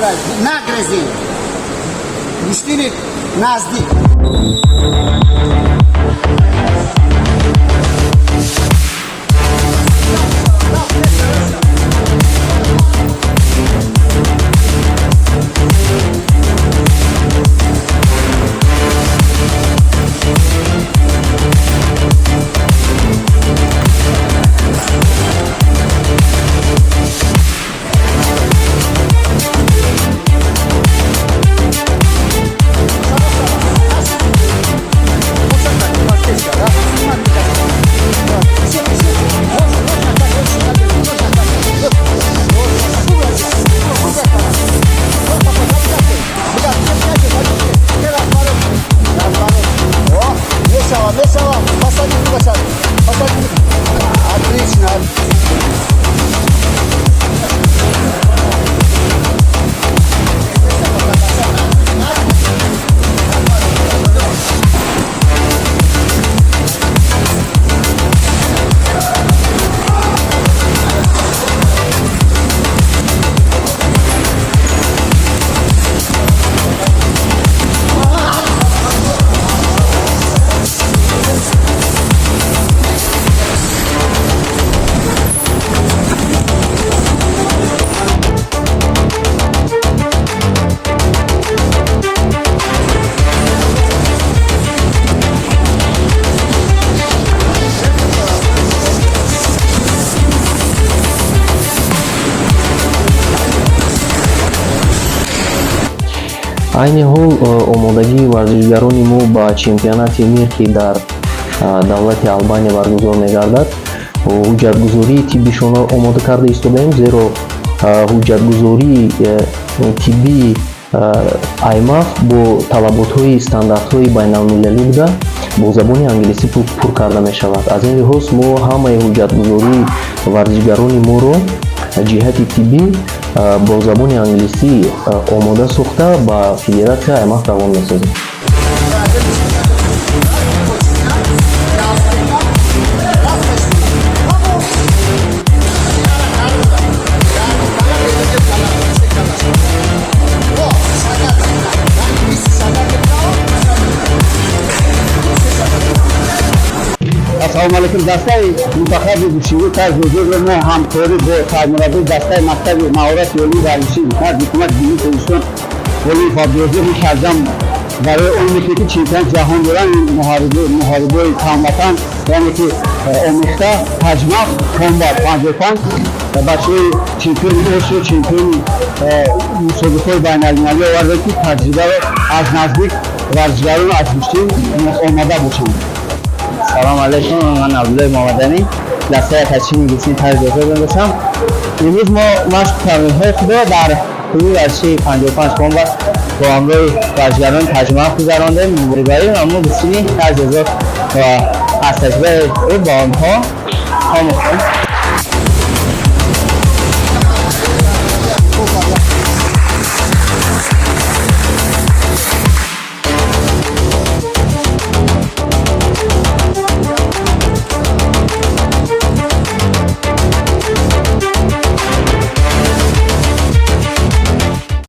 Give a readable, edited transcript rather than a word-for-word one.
Убрать. Нагрезем. Гӯштини наздик. Отлично. Айни ҳол омодагии варзишгарони мо ба чемпионати мир, ки дар давлати Албания баргузор мегардад, ҳуҷҷатгузории тиббишонро омода карда истодаем, зеро ҳуҷҷатгузории тиббии аймаф бо талаботҳои стандартҳои байналмилалӣ буда, бо забони англисӣ пур карда мешавад. Аз ин лиҳоз мо ҳамаи ҳуҷҷатгузории варзишгарони моро ҷиҳати тиббӣ бо забони англисӣ омода сохта, ба федератсия аймаф равон месозем. Ассалому алайкум. Дастаи мунтахаби гӯштингии тарзи озодро мо ҳамкорӣ бо сармураббии дастаи мактаби маҳорати олии варзишӣ назди ҳукумати Ҷумҳурии Тоҷикистон Олии Фабдурозиқи Шарҷам барои он мекунем, ки чемпиони ҷаҳон доранд, ин муҳорибаи танбатан, яъне ки омехта Таҷмаф Комбат 55, бачаҳои чемпиони Осиё, чемпиони мусобиқаҳои байналмилалӣ овардем, ки таҷрибаро аз наздик варзишгарон аз гӯштин омада бошанд. Салом алейкум, ман Абдуллои Муҳаммадамин, дастаи Атачини гӯштини тарзи озод мебошам. Имрӯз мо машқу тамринҳои худро дар клуби варзишии 55 Комбат бо ҳамроҳи варзишгарони Таҷмаф гузарондем. Муборизаи мо гӯштини тарзи озод ва аз таҷрибаи худ ба онҳо омӯхтем.